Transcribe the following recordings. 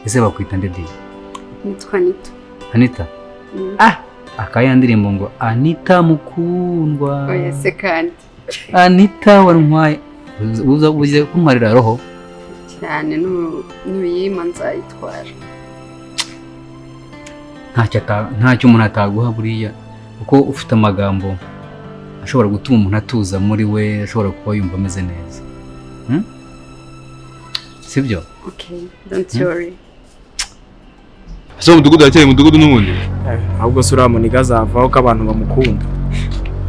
Ese bakwita nde di? Nitwa Anita. Anita? Ah, akaya ndirimbo ngo Anita mukundwa. Oya se kandi. Anita wantwaye, uza uze kuntwarira roho cyane, nuyima nzayitwara. Ntacyo umuntu ataguha buriya, kuko ufite amagambo ashobora gutuma umuntu atuza muri we, ashobora kuba yumva ameze neza. Sibyo? Okay, don't worry. Ese umudugudu yakeye, umudugudu n'ubundi? Ahubwo se uriya muniga azavaho ko abantu bamukunda?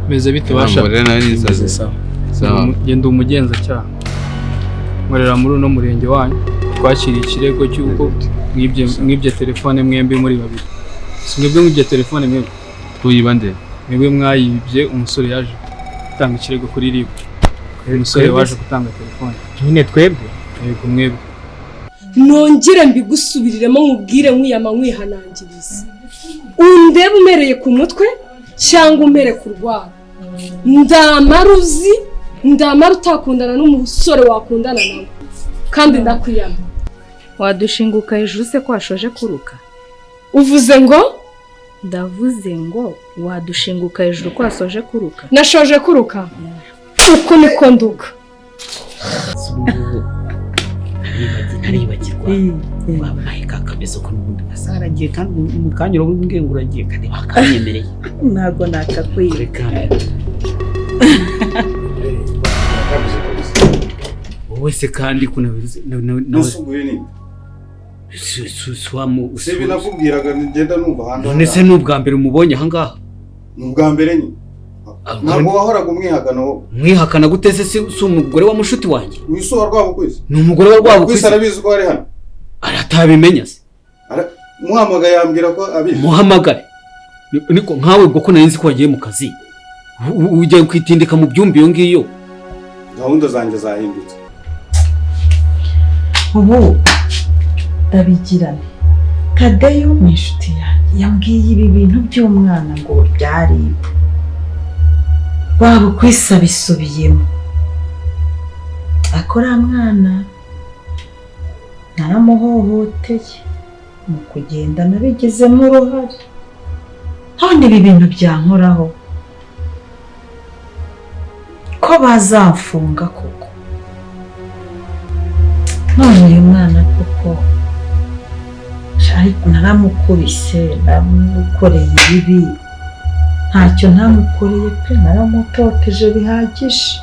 Meze bite basha? Ntabwo rero nari nisaze. Sawa. Sawa. Genda umugenzacyaha nkorera muri uno murenge wanyu. Twakiriye ikirego cy'uko mwibye telefone mwembi muri babiri. Si mwebwe mwibye telefone mwebwe? Tuyiba nde? Mwebwe mwayibye. Umusore yaje gutanga ikirego kuri RIB, umusore waje gutanga telefone. Nyine twebwe? Yego, mwebwe. Nongere mbigusubiriremo, nkubwire nkwiyama, nkwihanangiriza: undebe umereye ku mutwe cyangwa umere ku rwara, ndamara uzi, ndamara utakundana n'umusore wakundana nawe, kandi ndakwiyama. Wadushinguka hejuru se ko washoje kuruka? Uvuze ngo? Ndavuze ngo wadushinguka hejuru ko wasoje kuruka. Nashoje kuruka? Uku niko nduga. Ntaribagirwa, wampaye ka kabezo ko n'ubundi gasaragiye, kandi mu kanya urabona ngo uragiye kandi wakanyemereye. Ntabwo nakakwiye. Reka wowe se kandi ko Nusuguye nini? Si Sibi nakubwiraga ngenda numva ahandi. None se ni ubwa mbere umubonye ahangaha? Ni ubwa mbere nyine. Ntabwo wahoraga umwihakana wowe. Mwihakana gute se? Si umugore wa mushuti wanjye? Wisuwa Rwabukwisi. Ni umugore wa Rwabukwisi. Kwisi arabizi ko ari hano. Aratabimenya se? Muhamagaye yambwira ko abizi. Muhamagare. Niko nkawe ubwo ko nari nzi ko wagiye mu kazi, ujya kwitindika mu byumba iyo ngiyo. Gahunda zanjye zahindutse. Ubu ndabigirane. Tadeyo ni inshuti yanjye, yambwiye ibi bintu by'umwana ngo byari waba ukwisa bisubiyemo. Akora mwana naramuhohoteye mu kugenda, nabigizemo uruhare. None ibi bintu byankoraho ko bazamfunga koko? None uyu mwana koko naramukubise, naramukoreye ibibi, ntacyo ntamukoreye pe, naramutoteje bihagije.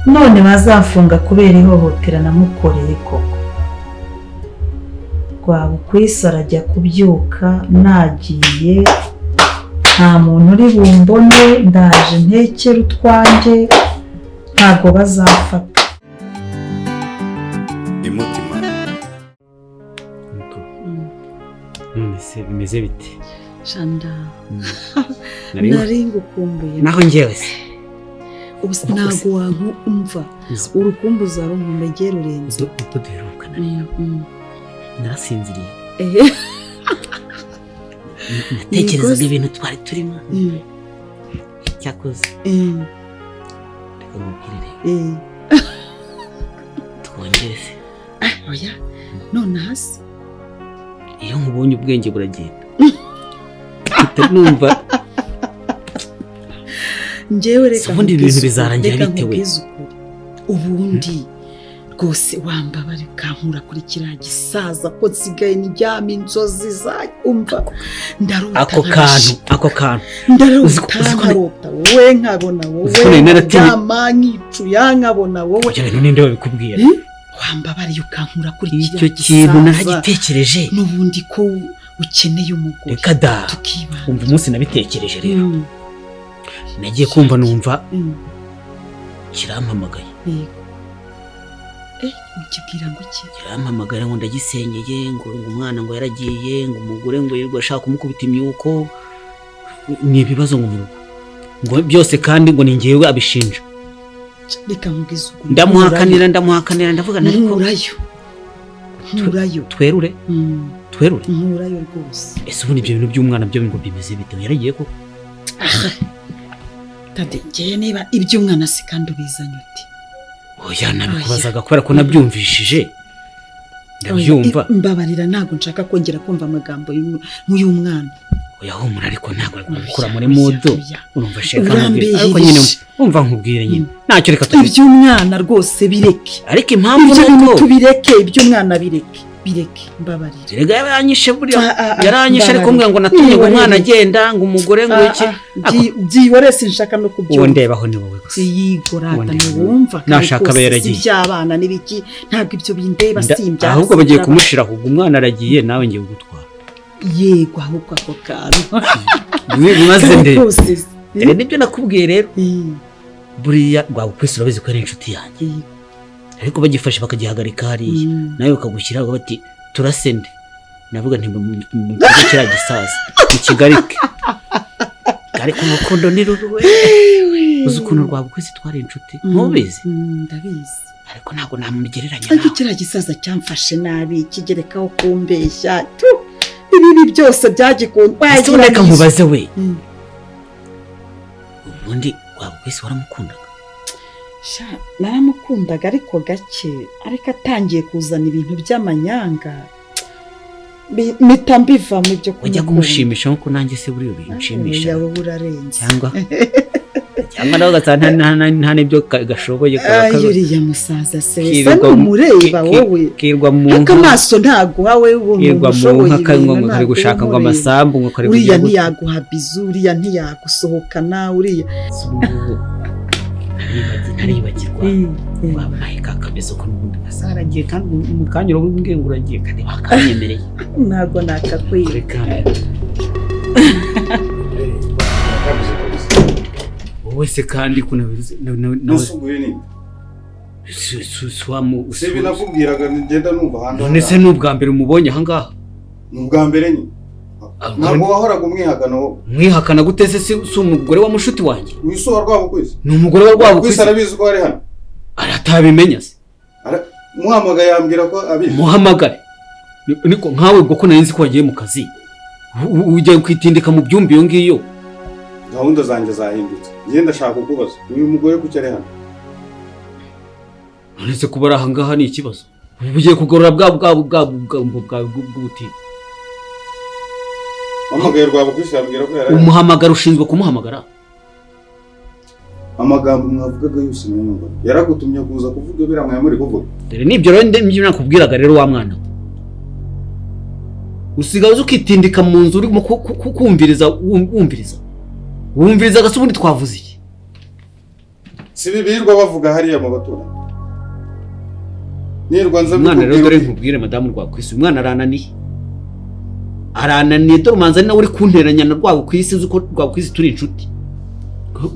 None bazafunga kubera ihohotera namukoreye koko? Rwabukwisi arajya kubyuka nagiye, nta muntu uri bumbone, ndaje ntekere utwanjye, ntabwo bazafata. Imutima. None se bimeze bite? Shanda, nari ngukumbuye. Naho njyewe se. Ubu ntabwo wankumva, urukumbuzi warunkumegera urenze. Uko duherukana rero narasinziriye, natekerezaga ibintu twari turimo. Cyakoze reka nkubwire rero, twongere se? Oya, none hasi. Iyo nkubonye ubwenge buragenda, numva. Njyewe reka ubundi ibintu bizarangira bitewe. Ubundi rwose wambabare ukankura kuri kiriya gisaza ko nsigaye ndyama inzozi umva ndarota. Ako kantu, ako kantu. Ndarota, nkarota wowe, nkabona wowe ndyama nkicuya, nkabona wowe. Ibyo bintu ninde babikubwira? Wambabariye ukankura kuri kiriya icyo kintu naragitekereje. N'ubundi ko ukeneye umugore. Reka da, umva umunsi nabitekereje rero, nagiye kumva numva kirampamagaye. Ukibwira ngo iki? Kirampamagara ngo ndagisenyeye, ngo umwana ngo yaragiye, ngo umugore ngo yirirwa ashaka kumukubita imyuko, ni ibibazo ngo mu rugo, ngo byose kandi ngo ni njyewe abishinja. Reka nkubwize ukuri. Ndamuhakanira, ndamuhakanira, ndavuga ariko nkurayo, nkurayo. Twerure, twerure. Nkurayo rwose. Ese ubundi ibyo bintu by'umwana byo ngo bimeze bite? Yaragiye koko? Tade, njyewe niba iby'umwana se kandi ubizanye ute? Oya, nabikubazaga kubera ko nabyumvishije. Ndabyumva. Mbabarira, ntabwo nshaka kongera kumva amagambo y'uyu mwana. Oya humura, ariko ntabwo ari gukura muri mood. Urumva sheka nkubwire, ariko nyine umva nkubwire nyine ntacyo, reka tubi Iby'umwana rwose bireke. Ariko impamvu Ibyo bintu nuko tubireke, iby'umwana bireke, bireke, mbabarira. Erega yaranyishe buriya. Ah, ah, ah, Yaranyishe, ariko mbwira ngo natumye ngo umwana agenda, ngo umugore ngo iki. Byihorere, sinshaka no Uwo kubyumva. ndebaho ni wowe gusa. Yigorata Uwo ndeba. ntiwumva kandi Nashaka abe rwose si yaragiye. iby'abana n'ibiki, ntabwo ibyo bindeba, simbyazi. Ahubwo bagiye kumushira, ahubwo umwana aragiye, nawe ngiye kugutwara. Yego, ahubwo ako kantu. Maze Kandi ndebe. rwose Dore nibyo nakubwiye rero, buriya Rwabukwisi urabizi ko ari inshuti yanjye, ariko bagifashe bakagihagarika hariya, nawe bakagushyira bati turasende, navuga nti mu kiriya gisaza mukigarike, ariko urukundo ni ruruwe. Uzi ukuntu Rwabukwisi twari inshuti, ntubizi? Ndabizi. Ariko ntabwo namugereranya. Ariko kiriya gisaza cyamfashe nabi, kigerekaho kumbeshya tu, ibibi byose byagikunda. Ese ubundi reka nkubaze we, ubundi Rwabukwisi waramukundaga? Sha, naramukundaga ariko gake, ariko atangiye kuzana ibintu by'amanyanga mpita mbivamo ibyo Wajya kumukunda. kumushimisha nkuko nanjye se buriya binshimisha? Oya, wowe urarenze. Cyangwa nawe ugasanga nta n'ibyo gashoboye kaba Ay, uriya musaza se Kirirwa sa n'umureba wowe kirwa mu ariko nka amaso ntaguha we, uwo muntu kirwa mu ushoboye nka kangwa ibintu ngo kari ntabwo gushaka ngo umureba. amasambu ngo kari Uriya kugira gute. ntiyaguha bizu, uriya ntiyagusohokana, uriya Ntaribagirwa wampaye ka kabezo ko n'ubundi gasaragiye, kandi mu kanya urabona ngo uragiye kandi bakanyemereye. Ntabwo nakakwiye. Reka wowe se kandi ko nawe Nusuguye nini? si Si binakubwiraga ngenda numva ahandi. None se ni ubwa mbere umubonye ahangaha? Ni ubwa mbere nyine. Ntabwo wahoraga umwihakana wowe. Mwihakana gute se? Si umugore wa mushuti wanjye? Wisuha Rwabukwisi. Ni umugore wa Rwabukwisi. Arabizi ko ari hano. Aratabimenya se? Muhamagaye yambwira ko abizi. Muhamagare. Niko nkawe ubwo ko nari nzi ko wagiye mu kazi, ugiye kwitindika mu byumba iyo ngiyo. Gahunda zanjye zahindutse. Njye ndashaka kukubaza. Uyu mugore kuki ari hano? None se kuba ari ahangaha ni ikibazo? Ubu ugiye kugarura bwa bwa bwa bwa bwawe bw'ubutinde. Muhamagaye Rwabukwisi yambwira ko yari. Umuhamagara, ushinzwe kumuhamagara. Amagambo mwavugaga yose mwumva. Yaragutumye kuza kuvuga biriya mwari muri kuvuga. Dore nibyo rero nibyo nakubwiraga rero wa mwana we. Usigaye uza ukitindika mu nzu urimo kumviriza, wumviriza. Wumviriza gase, ubundi twavuze iki? Si birirwa bavuga hariya mu baturanyi. Nirwa nza Umwana rero mbikubwira. dore nkubwire madamu Rwakwisi, umwana arananiye. Arananiye, dore umanza ari nawe uri kunteranya na Rwabukwisi, uzi ko Rwabukwisi turi inshuti.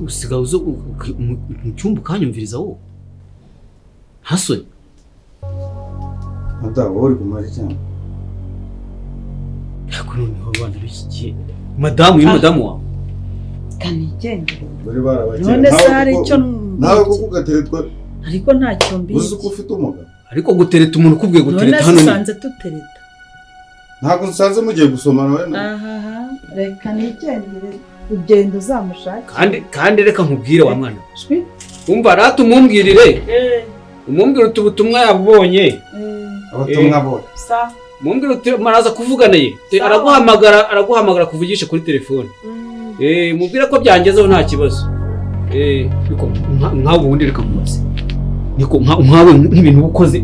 Usigaye uza mu cyumba ukanyumviriza wowe. Ntasoni. Madamu, wowe uri kumara cyane. Ariko noneho abana b'iki gihe. Madamu, uyu madamu wawe. Kanigendere. Bari barabakira. None se Nawe hari kuko- icyo Nawe kuko ugateretwa Ariko ntacyo mbizi. uzi ko ufite umugabo. Ariko gutereta umuntu ukubwiye None gutereta se hano ni usanze tutereta? Ntabwo nsanze mugiye gusomana wowe na. Ahaha, reka nigendere, ugenda uzamushake. Kandi reka nkubwire wa mwana. Shwi. Umva rata umumbwirire. Umumbwire uti ubutumwa yabubonye. Abatumwa bose. Sa. Mumbwire uti maraza kuvugana ye. Araguhamagara kuvugisha kuri telefone. Mubwire ko byangezeho nta kibazo. Niko nkawe ubundi reka nkubaze. Niko nkawe nk'ibintu uba ukoze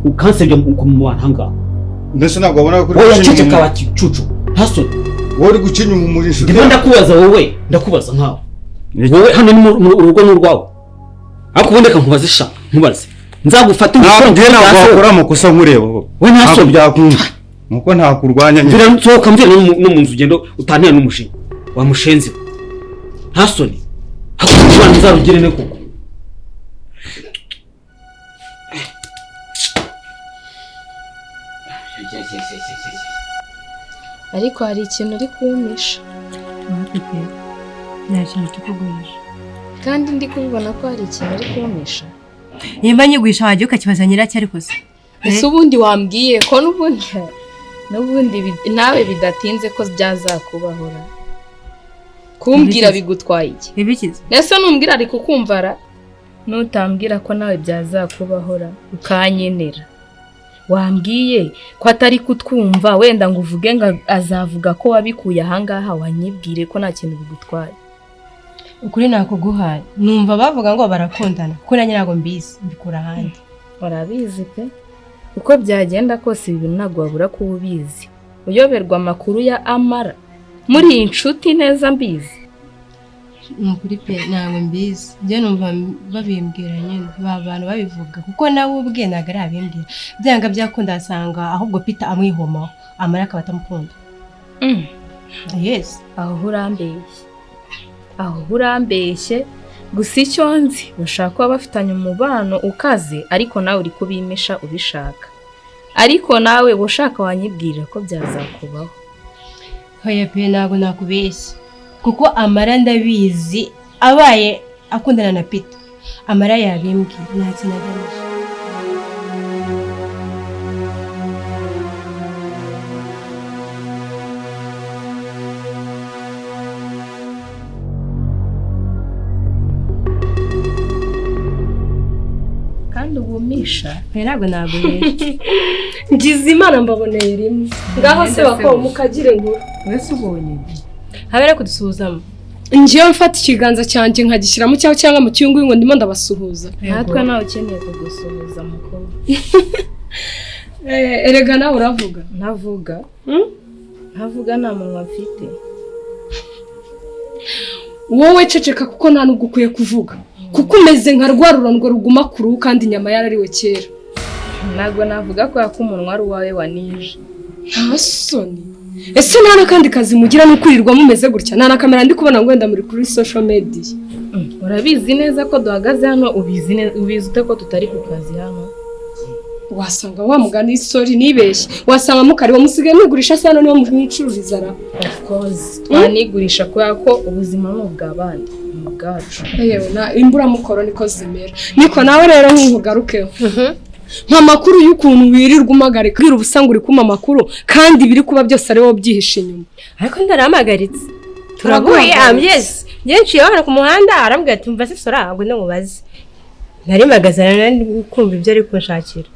ukansebya mu bantu ahangaha. Mbese ntabwo wabona ko uri Wowe guca ceceka inyuma. wa kicucu. Ntasoni. Wowe uri guca inyuma muri inshuti. Ndimo ndakubaza wowe, ndakubaza nkawe. Wowe hano ni mu urugo ni urwawe. Ariko ubundi reka nkubaze sha, nkubaze. Nzagufata Ntabwo njye ntabwo wakora amakosa nkureba wowe. We nta Ntabwo soni. byakunda. Nuko ntakurwanya nyine. Mvira nsohoka, mvira no mu nzu ugenda utantera n'umushinga. Wa mushenzi we. Nta soni. Hakuno Rwanda nzarugire ne koko. Ariko hari ikintu uri kumpisha. Nta kintu cyo kuguhisha. Kandi ndi kubibona ko hari ikintu uri kumpisha. Nimba nyiguhisha wajya ukakibaza nyiracyo ariko se. Ese ubundi wambwiye ko n'ubundi nawe bidatinze ko byazakubahora? Kumbwira bigutwaye iki? Ibikize. Ese numbwira ari kukumvara? Nutambwira ko nawe byazakubahora ukanyenera. Wambwiye ko atari kutwumva, wenda ngo uvuge ngo azavuga ko wabikuye ahangaha, wanyibwire ko nta kintu bigutwaye. Ukuri nakuguhaye, numva bavuga ngo barakundana, kuko nanjye ntabwo mbizi, mbikura ahandi. Urabizi pe, uko byagenda kose ibi bintu ntabwo wabura kuba ubizi. Uyoberwa amakuru ya Amara muri iyi nshuti neza mbizi. Ni ukuri pe, ntabwo mbizi, njye numva babimbwira nyine, ba bantu babivuga, kuko nawe ubwe ntabwo ari abimbwira. Byanga byakunda asanga ahubwo Peter amwihomaho, Amara akaba atamukunda. Yes. Aho urambeshye, aho urambeshye. Gusa icyo nzi, bashaka kuba bafitanye umubano ukaze, ariko nawe uri kubimisha ubishaka. Ariko nawe ushaka wanyibwira ko byazakubaho. Hoya pe, ntabwo nakubeshya, kuko Amara ndabizi abaye akundana na Peter, Amara yabimbwiye, nta kintu agamije. Kandi ubumisha pe, ntabwo naguhesha. Ngize Imana mbaboneye rimwe. Ngaho se bako mukagire inkuru. Wese ubonye habera kudusuhuzamo. Ngiye mfata ikiganza cyanjye nkagishyira mu cyaho cyangwa mu cyungu ngo ndimo ndabasuhuza. Natwe nawe ukeneye kugusuhuza mukobwa. Erega nawe uravuga. Ntavuga. Ntavuga, nta munwa mfite. Wowe ceceka kuko nta nubwo ukwiye kuvuga. Kuko umeze nka rwa rurondwe ruguma ku ruhu kandi inyama yarariwe kera. Ntabwo navuga ko umunwa ari uwawe wanije. Nta soni. Ese nta n'akandi kazi mugira ni ukwirirwa mumeze gutya? Nta na kamera ndi kubona ngo wenda muri kuri social media. Urabizi neza ko duhagaze hano, ubizi neza, ubizi ute ko tutari ku kazi hano? Wasanga wa mugani, sorry nibeshye. Wasanga mukariwe musigaye mwigurisha se hano niho mwicururiza ra? Of course, twanigurisha kubera ko ubuzima ni ubw'abandi, ni ubwacu. Yewe na imburamukoro niko zimera. Niko nawe rero nkugarukeho. Nka makuru y'ukuntu wirirwa umagarika, ubwira ubusa ngo uri kuma amakuru kandi biri kuba byose ari wowe byihishe inyuma. Ariko ndaramagaritse. Turaguye, yes. Njye nciye hano ku muhanda arambwira ati mva se Sora ngo nkubaze. Nari magaza nari kumva ibyo ari kunshakira.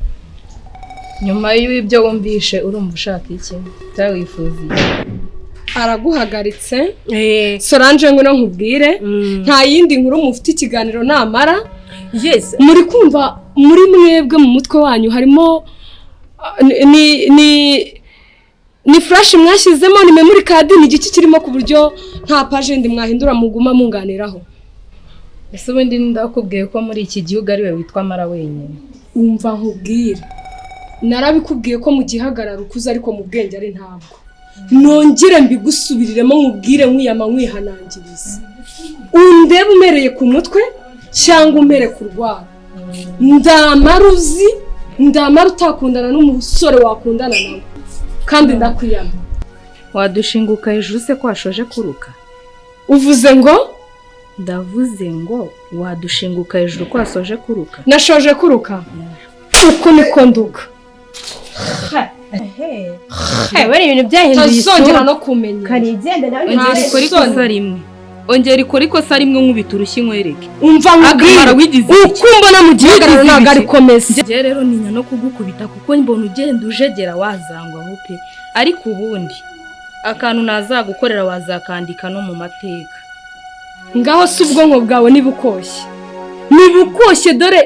Nyuma y'ibyo wumvishe urumva ushaka iki? Cyangwa wifuza iki? Araguhagaritse. Solange ngo nkubwire, nta yindi nkuru mufite ikiganiro namara. Yes. Muri kumva muri mwebwe mu mutwe wanyu harimo ni flash mwashyizemo, ni memory card, ni igiki kirimo ku buryo nta page ndi mwahindura muguma munganiraho. Ese ubundi ndakubwiye ko muri iki gihugu ari we witwa Amara wenyine? Umva nkubwire, narabikubwiye ko mu gihagararo ukuze ariko mu bwenge ari ntabwo. Nongere mbigusubiriremo nkubwire nkwiyama nkwihanangiriza. Undebe umereye ku mutwe cyangwa umere ku rwara. Ndamara uzi, ndamara utakundana n'umusore wakundana nawe, kandi ndakwiyama. Wadushinguka hejuru se ko washoje kuruka? Uvuze ngo? Ndavuze ngo wadushinguka hejuru ko wasoje kuruka. Nashoje kuruka? Uko niko nduga. Bari ibintu byahinduye isura. Tazongera no kumenya. Kanigenda nawe Ongera ikore ikosa rimwe. Ongera ikore ikosa rimwe nkubita urushyi nkwereke. Umva nkubwire, uko mbona mu gihagararo ntabwo ari komeza. Njye rero ntinya no kugukubita kuko mbona ugenda ujegera wazangwaho pe. Ariko ubundi akantu nazagukorera wazakandika no mu mateka. Ngaho si ubwonko bwawe nibukoshye. Nibukoshye dore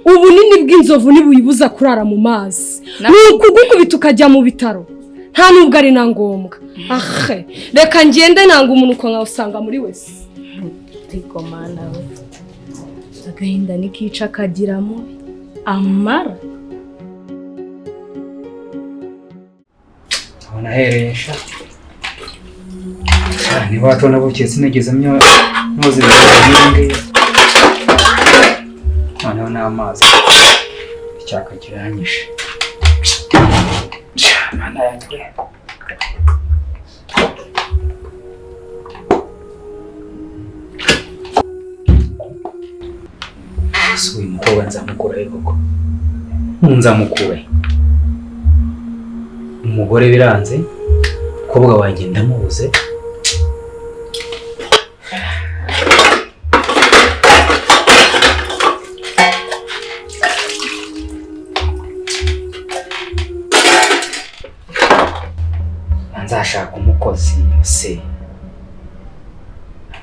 ubunini bw'inzovu nibuyibuza kurara mu mazi. Ni ukugukubita ukajya mu bitaro. Nta nubwo ari na ngombwa. Ahe, reka ngende nanga umuntu uko nkawusanga muri wese. Ariko mana we, agahinda nikica kagiramo Amara. Aho nahereye sha. Niba watona buke sinigeze myoza ibintu. Noneho n'amazi icyaka kiranyishe. Mana yanjye. Ese uyu mukobwa nzamukura he koko? Nzamukura he? Umugore biranze, umukobwa wanjye ndamubuze. Nzashaka umukozi se,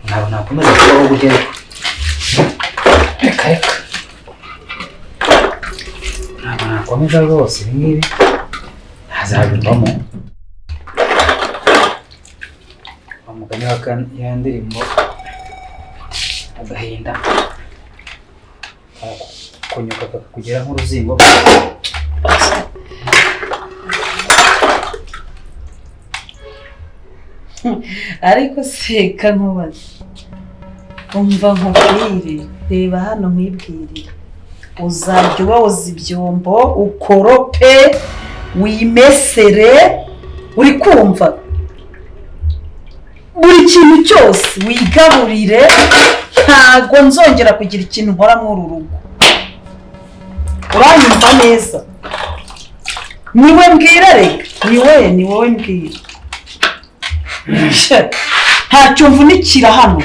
ntabwo nakomeza kubaho gutya. Reka reka, ntabwo nakomeza rwose, ibi ngibi ntazabivamo. Umugani wa ya ndirimbo, agahinda kunyuka kakakugera nk'uruzingo. Ariko seka nkubaze, umva nkubwire, reba hano nkwibwirire, uzajya woza ibyombo, ukorope, wimesere, uri kumva, buri kintu cyose wigaburire. Ntago nzongera kugira ikintu nkora muri uru rugo, uranyumva neza? Niwe mbwira, reka niwe, ni wowe mbwira. Ntacyo mvunikira hano,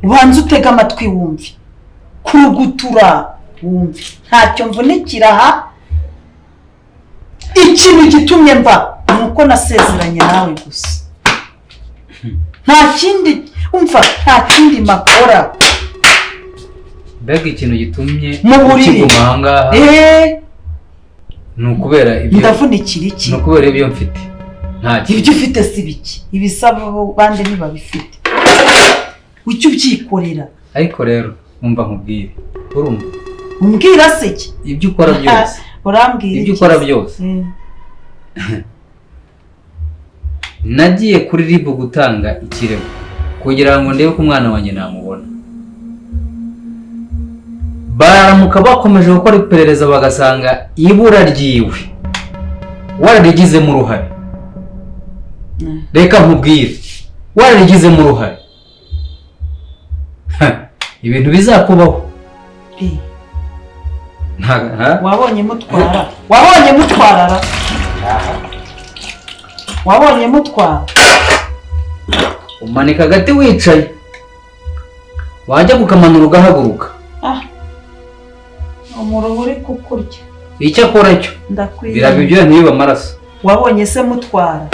ubanza utega amatwi wumve, kurugutura wumve, ntacyo mvunikira aha. Ikintu gitumye mba ni uko nasezeranye nawe gusa, nta kindi, umva, nta kindi makora. Mbega ikintu gitumye mu buriri ukiguma aha ngaha ni ukubera ibyo ndavunikira iki? Ni ukubera ibyo mfite. Nta kindi. Ibyo ufite si biki, ibisaba bande ntibabifite, ujye ubyikorera. Ariko rero umva nkubwire, urumva? Umbwira se iki? Ibyo ukora byose urambwira ibyo ukora byose. Nagiye kuri RIB gutanga ikirego kugira ngo ndebe ko umwana wanjye namubona. Baramuka bakomeje gukora iperereza bagasanga ibura ryiwe wararigizemo uruhare. Reka nkubwire, wararigizemo uruhare, ibintu bizakubaho. Wabonye mutwara, wabonye mutwarara, wabonye mutwara. Umanika agati wicaye, wajya kukamanura ugahaguruka. Umuruho uri kukurya. Icyo akora cyo biraba ibyo ntibibe amaraso. Wabonye se mutwara,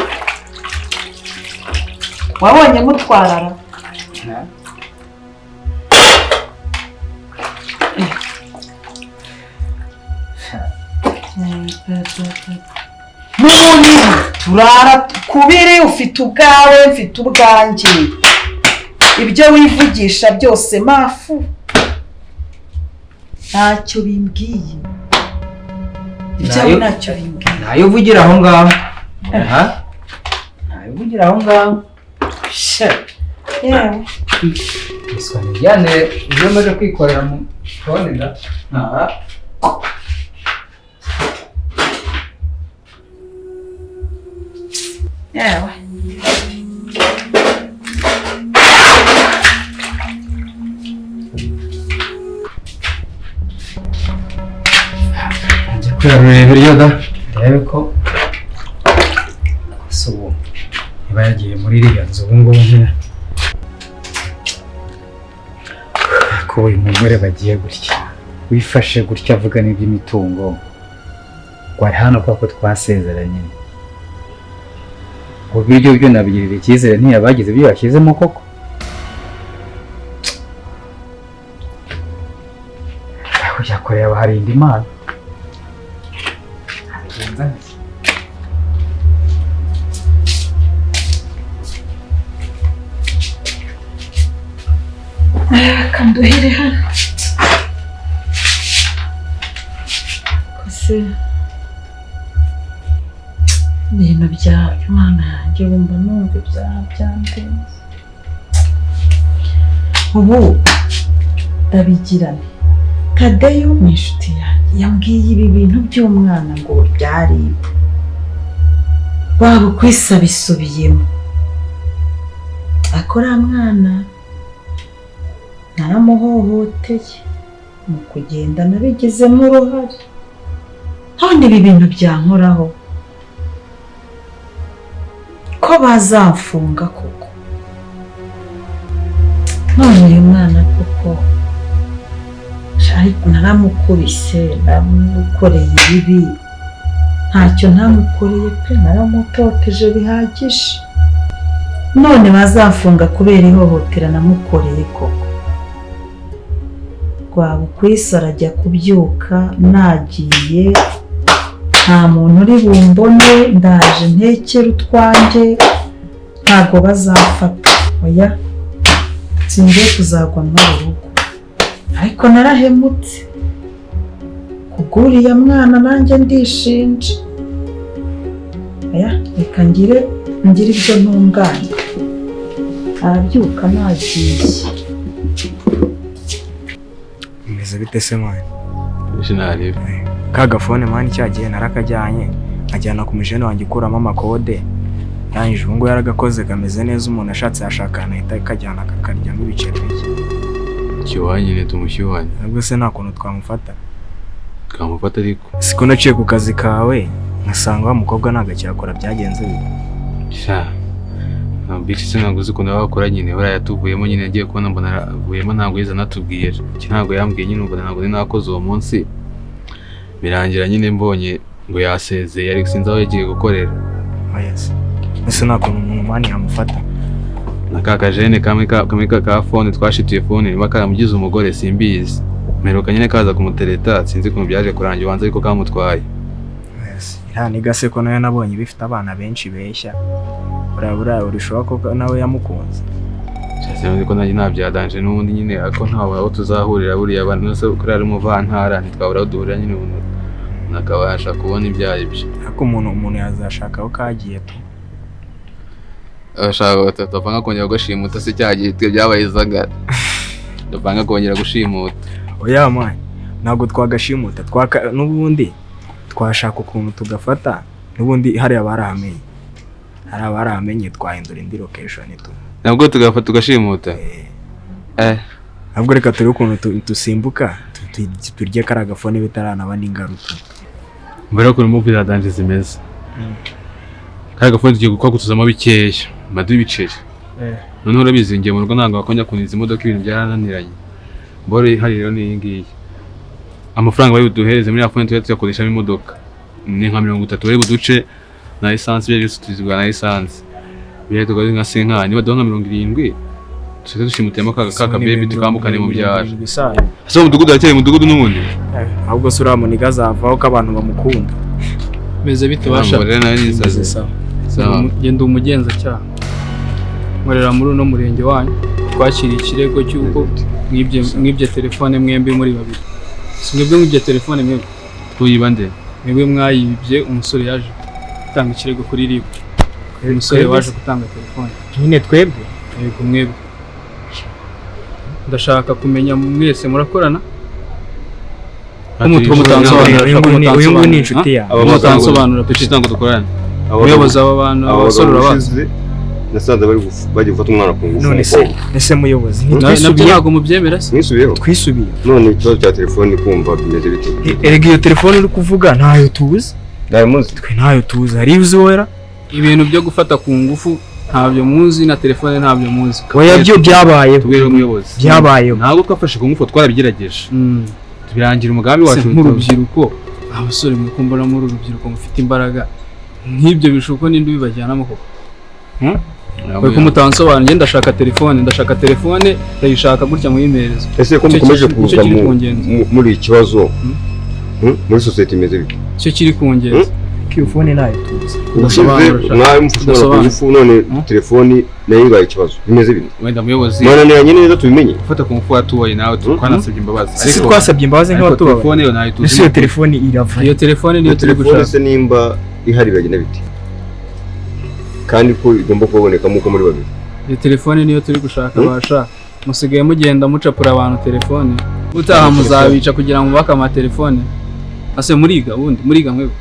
wabonye mutwarara. Mu turara kubiri, ufite ubwawe, mfite ubwanjye, ibyo wivugisha byose mafu ntacyo bimbwiye, ibyawe ntacyo bimbwiye. Ntayo uvugira aho ngaho, ntayo uvugira aho ngaho. Yewe Jyane ibyo maze kwikorera mu tubonera. Yewe njya kuyarurira ibiryo da, ndebe ko gusa ubu niba yagiye muri iriya nzu ubu ngubu nyine ko uyu mugore bagiye gutya wifashe gutya avuga n'iby'imitungo, wari hano kubera ko twasezeranye, ngo ibiryo byo nabigirira icyizere ntiyabagize ibyo yashyizemo koko. Kujya kureba hari indi mana abigenza neza. Kanduhere hano kose ibintu bya Imana yanjye, wumva numva ibyaha byandenze. Ubu ndabigirane. Tadeyo ni inshuti yanjye, yambwiye ibi bintu by'umwana ngo byaribwe, waba ukwisa bisubiyemo. Akora mwana naramuhohoteye mu kugenda nabigizemo uruhare, none ibi bintu byankoraho ko bazamfunga koko. None uyu mwana koko ariko naramukubise, namukoreye ibibi, Ntacyo ntamukoreye pe, naramutoteje bihagije. None bazafunga kubera ihohotera namukoreye koko. Rwabukwisi arajya kubyuka nagiye, nta muntu uri bumbone, ndaje ntekere utwanjye, ntabwo bazafata. Oya, singiye kuzagwa muri uru rugo. Ariko narahemutse kubw'uriya mwana, nanjye ndishinja. Oya, reka ngire ibyo ntunganya. Arabyuka nagiye. Meze bite se mani? Sinarebe. Ka gafone mani cyagiye narakajyanye, nkajyana ku mujene wanjye ukuramo amakode. Ndangije ubu ngubu yaragakoze kameze neza, umuntu ashatse yashaka ahantu ahita akajyana akakaryamo ibiceri bike. Kiwanye nyine tumushyuhanye. Nabwo se nta kuntu twamufata? Twamufata ariko. Siko naciye ku kazi kawe nkasanga wa mukobwa ntabwo akiyakora, byagenze bite? Sha. Bitch se ntabwo uzi ukuntu bakora nyine, buriya yatuvuyemo nyine, agiye kubona mbona avuyemo ntabwo yize anatubwira. Iki ntabwo yambwiye nyine, ubwo ntabwo nari nakoze uwo munsi. Birangira nyine mbonye ngo yasezeye, ariko sinzi aho yagiye gukorera. Oya se. Ese nta kuntu umuntu mani yamufata? Na ka kajene kamwe ka phone twashituye phone, niba karamugize umugore simbizi. Mperuka nyine kaza kumutereta, sinzi ukuntu byaje kurangira ubanza ariko kamutwaye. Yes. Iriya niga se ko nayo nabonye bifite abana benshi beshya. Buriya urishoboka ko nawe yamukunze. Sinzi ko nanjye ntabyadanje n'ubundi nyine, ariko ntawe aho tuzahurira buriya abantu se kuri ari umuvantara ntitwabura aho duhurira nyine, umuntu akabasha kubona ibyo ari byo. Ariko umuntu yazashaka aho kagiye tu. Abashaka tupanga kongera gushimuta se cyagiye twe byabaye izagara. Tupanga kongera gushimuta. Oya man, ntabwo twagashimuta, n'ubundi twashaka ukuntu tugafata, n'ubundi hariya barahamenye. Hari abarahamenye twahindura indi location tu. Nabwo tugafata tugashimuta. Nabwo reka turi ukuntu dusimbuka turye kari gafone bitaranaba n'ingaruka. Mbere ko urimo kuzadanje zimeze. Kari gafone tugiye gukwa bikeya, madu ibiceri. None urabizi ngiye mu rugo ntabwo bakonya kuniza imodoka, ibintu byarananiranye. Mbore hari rero ni iyi ngiyi. Amafaranga bari buduhereze muri afone tuye tuyakoreshamo imodoka. Ni nka 30 bari buduce na essence, byo byose tuzigura na essence. Bire tugaze nka 50, niba duha nka 70 tuze dushimutemo ka baby tukambukane mu byaro. Ese umudugudu arakeye umudugudu n'ubundi? Ahubwo se uriya muniga azavaho ko abantu bamukunda. Meze bite basha? Genda umugenzacyaha. Nkorera muri uno murenge wanyu, twakiriye ikirego cy'uko mwibye telefone mwembi muri babiri. Si mwebwe mwibye telefone mwebwe? Tuyiba nde? Mwebwe mwayibye, umusore yaje gutanga ikirego kuri RIB. Umusore waje gutanga telefone. Nyine twebwe? Yego mwebwe. Ndashaka kumenya mwese murakorana? Uyu nguyu ni inshuti yawe. Mutansobanura pe ntabwo dukorana. Umuyobozi aba bantu abasore urabazi. Nasanze bari bagiye gufata umwana ku ngufu. None se ese muyobozi ntitwisubiye? Ntabwo mubyemera se? Mwisubiyeho? Twisubiye. None ikibazo cya telefone kumva bimeze bite? Erega iyo telefone uri kuvuga ntayo tuzi. Ntayo muzi? Twe ntayo tuzi. Hari uzi wera? Ibintu byo gufata ku ngufu ntabyo muzi na telefone ntabyo muzi. Oya byo byabayeho. Tubwire umuyobozi. Byabayeho. Ntabwo twafashe ku ngufu twarabigerageje. Tubirangira umugambi wacu nk'urubyiruko. Abasore mwe kumbona muri urubyiruko mufite imbaraga nk'ibyo bishuko ninde ubibajyanamo koko? Kuko mutansobanura, ndashaka telefone, ndashaka telefone, ndayishaka gutya muyimereza. Ese ko mukomeje kuza muri ikibazo muri society imeze bite? Cyo kiri kungenza. Iyo phone nayo tuzi. Ndasobanura none telefone nayo ibaye ikibazo bimeze bite? Wenda muyobozi. Mwananiranye neza tubimenye. Gufata ku ngufu watubaye nawe twanasabye imbabazi. Ariko twasabye imbabazi nk'abatubaye. Telefone yo nayo tuzi. Ese iyo telefone irava. Iyo telefone niyo turi gushaka. Telefone se nimba ihari biragenda bite? Kandi ko igomba kubonekamo uko muri babiri. Iyo telefone niyo turi gushaka basha. Musigaye mugenda mucapura abantu telefone. Utaha muzabica kugira ngo baka ama telefone. Ase muriga ubundi muriga mwebwe.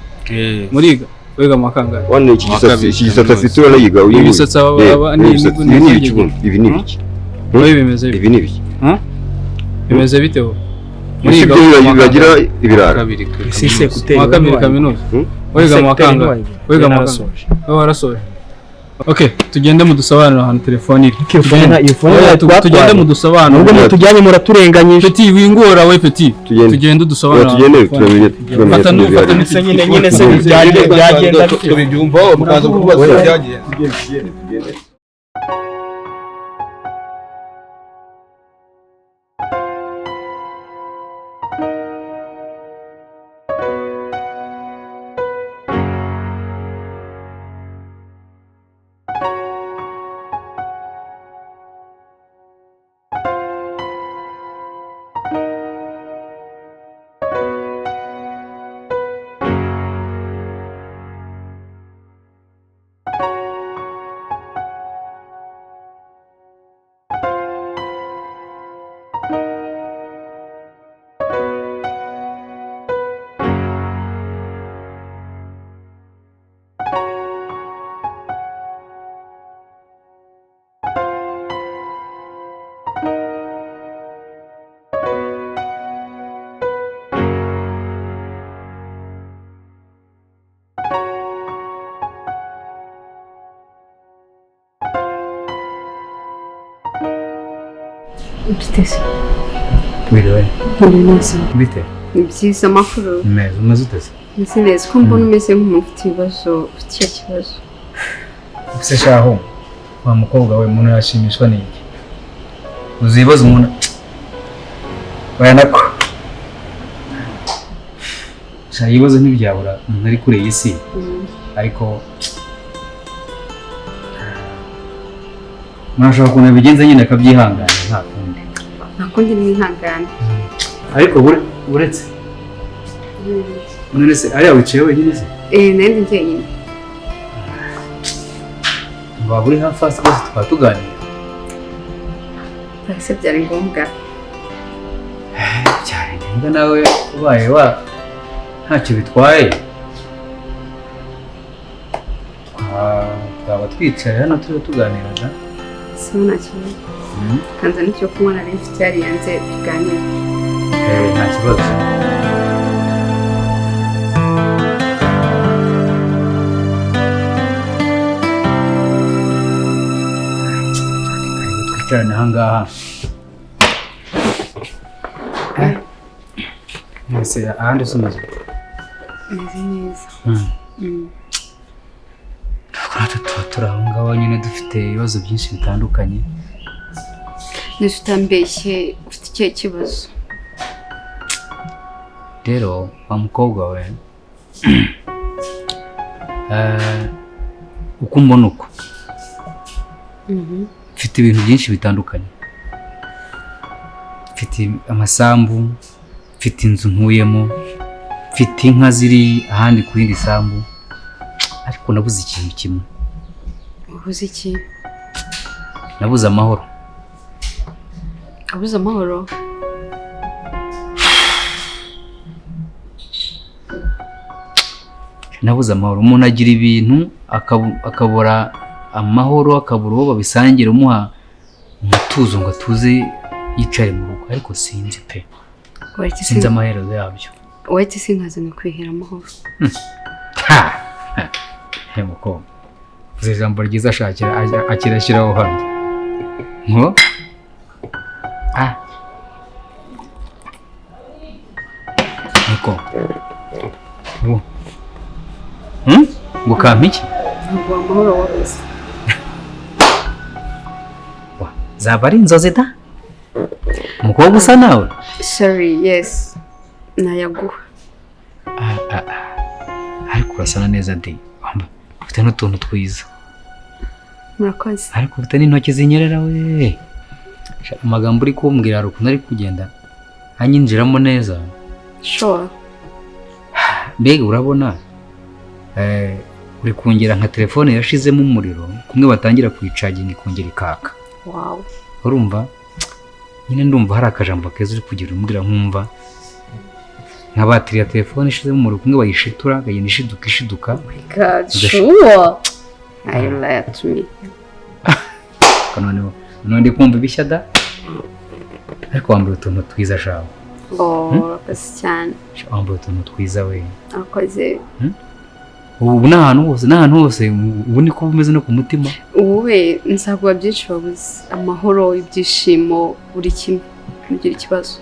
Muriga wiga mu kangahe? Wane iki gisatsi afite uranayiga uyu. Ibisatsi aba ni ibi ni ibiki? Ibi bimeze ibi ni ibiki? Bimeze bite ho? Muriga bagira ibirara. Mu wa kabiri kaminuza. Wiga mu wa kangahe? Wiga mu wa kangahe? Wowe warasoje. Okay, tugende mudusobanurire ahantu telefone iri. Iyo phone Oya, tugende mudusobanurire. Nubwo mutujyanye muraturenganyije. Petit wingora we Petit. Tugende udusobanurire. Tugende, turamenye Fata tumenye fata ibyo ari nyine nyine se byagenda tubibyumvaho mukaza kutubaza uko byagenze. Tugende, tugende. Mfite se. Wiriwe. Wiriwe neza. Bite? Ni byiza amakuru. Meza, umeze ute se? Meze neza ko mbona umeze nk'umuntu ufite ibibazo, ufite icyo kibazo. Ese shaho, wa mukobwa we umuntu yashimishwa n'iki? Uzi ibibazo umuntu oya nako. Sha ibibazo ntibyabura umuntu ari kure y'isi. Ariko umuntu ashobora ukuntu abigenza nyine akabyihangana nta kundi. Nta kundi mwihangana. Ariko uretse none se ariya wicaye wenyine se? Nari ndi njyenyine. Waba uri hafi hasi rwose tukaba tuganira. Ese byari ngombwa? Byari ngombwa nawe ubaye wa ntacyo bitwaye. Twaba twicaye hano turiho tuganira da. Si nta kibazo. Kanza n'icyo kunywa nari mfite hariya nze tuganire. Nta kibazo. Twicarane aha ngaha. Mwese ahandi se umeze ute? Meze neza. Natwe tuba turi aho ngaho nyine dufite ibibazo byinshi bitandukanye. Nese utambeshye ufite ikihe kibazo? Rero wa mukobwa we uko umbona uko mfite ibintu byinshi bitandukanye. Mfite amasambu, mfite inzu ntuyemo, mfite inka ziri ahandi ku yindi sambu, ariko nabuze ikintu kimwe. Ubuze iki? Nabuze amahoro. Abuze amahoro? Nabuze amahoro. Umuntu agira ibintu akabura amahoro, akabura uwo babisangira umuha umutuzo ngo atuze yicare mu rugo, ariko sinzi pe. Sinzi amaherezo yabyo. Wahita sinkaza nkakwihera amahoro. Mukobwa, uzi ijambo ryiza ashakira akirashyiraho hano. Ngo? Niko. Ngo kampa iki? Ngo amahoro wabuze. Zaba ari inzozi da? Umukobwa usa nawe? Sorry, yes. Nayaguha. Ariko urasa neza de. Ufite n'utuntu twiza. Murakoze. Ariko ufite n'intoki zinyerera we. Amagambo uri kumbwira hari ukuntu ari kugenda anyinjiramo neza. Sure. Mbega urabona uri kongera nka telefone yashizemo umuriro kumwe batangira kuyicaginga ikongera ikaka. Wow. Urumva nyine ndumva hari akajambo keza uri kugira umbwira nkumva nka batiri ya telefone ishizemo umuriro kumwe bayishitura ikagenda ishiduka ishiduka. Oh my God, sure. I lied to me. Noneho ndi kumva ibishya da. Ariko wambara utuntu twiza shawe. Oh, urakoze cyane. Wambara utuntu twiza we. Urakoze. Ubu n'ahantu hose ubu niko bumeze no ku mutima. Wowe nzaguha byinshi wabuze, amahoro, ibyishimo, buri kimwe, ntugire ikibazo.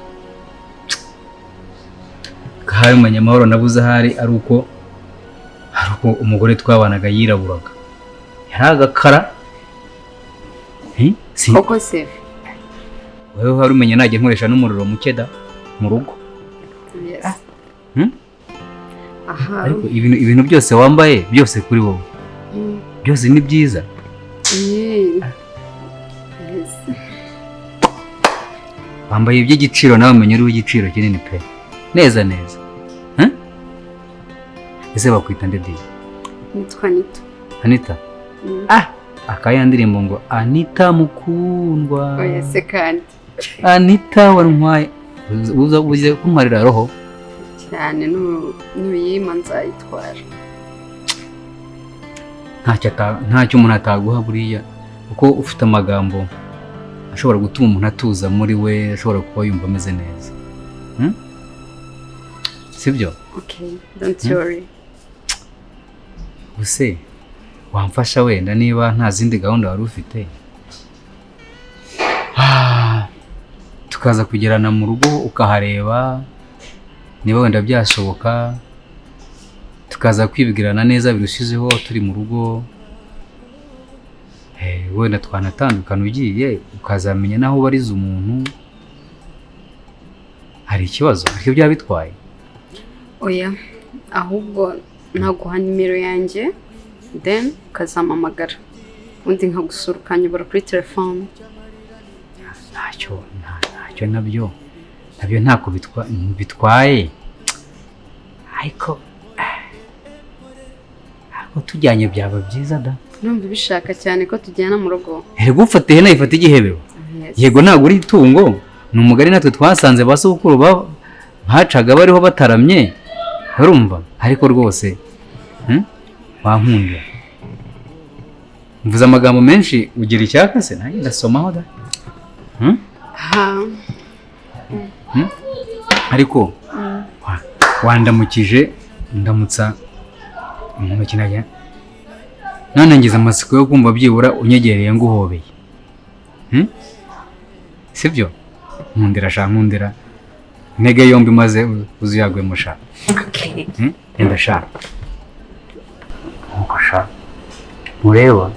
Hari umunyamahoro nabuze ahari ari uko umugore twabanaga yiraburaga, yari agakara. Koko se wowe hari umenya najya nkoresha n'umuriro muke da mu rugo. Ariko ibintu byose wambaye byose kuri wowe byose ni byiza. Wambaye iby'igiciro nawe umenya uri w'igiciro kinini pe, neza neza. Ese bakwita nde di? Nitwa Anita. Anita? Akaya ndirimbo ngo Anita mukundwa. Oya se kandi. Anita wantwaye, uza uze kuntwarira roho cyane nuyima nzayitwara. Ntacyo umuntu ataguha buriya, kuko ufite amagambo ashobora gutuma umuntu atuza muri we, ashobora kuba yumva ameze neza. Sibyo? Okay, don't worry. Use wamfasha wenda niba nta zindi gahunda wari ufite, tukaza kugerana mu rugo ukahareba niba wenda byashoboka, tukaza kwibwirana neza birushijeho turi mu rugo. Wenda twanatandukana ugiye ukazamenya naho ubariza umuntu. Hari ikibazo ariko byaba bitwaye? Oya, ahubwo naguha nimero yanjye then ukazampamagara, ubundi nkagusura ukanyobora kuri telefone. Ntacyo nabyo ntako bitwaye, ariko tujyanye byaba byiza da. Numva bishaka cyane ko tujyana mu rugo. Erega ufata ihene ifata igihebero. Yego ntabwo uri itungo, ni umugari natwe twasanze ba sokuru bacaga bariho bataramye, urumva? Ariko rwose wankunda. Mvuze amagambo menshi ugira icyaka se nanjye ndasomaho da. Ariko wandamukije ndamutsa intoki najya none ngize amatsiko yo kumva byibura unyegereye nguhobeye. Sibyo? Nkundira sha, nkundira intege yombi maze uzuyagwe musha. Okay. Enda sha. Nkuko sha. Mureba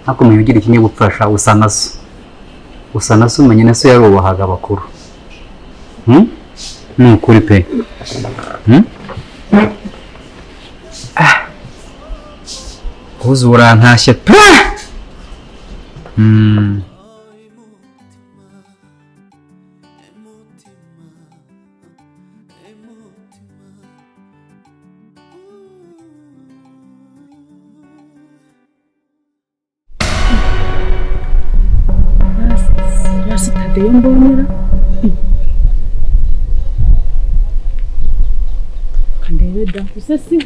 nakomeye ugira ikinyabupfura sha, usa na so. Usa na so, umenye na so yarubahaga abakuru. Ni ukuri pe. Uzu urantashye pe. Tadeyo mbonera kandebe da use si.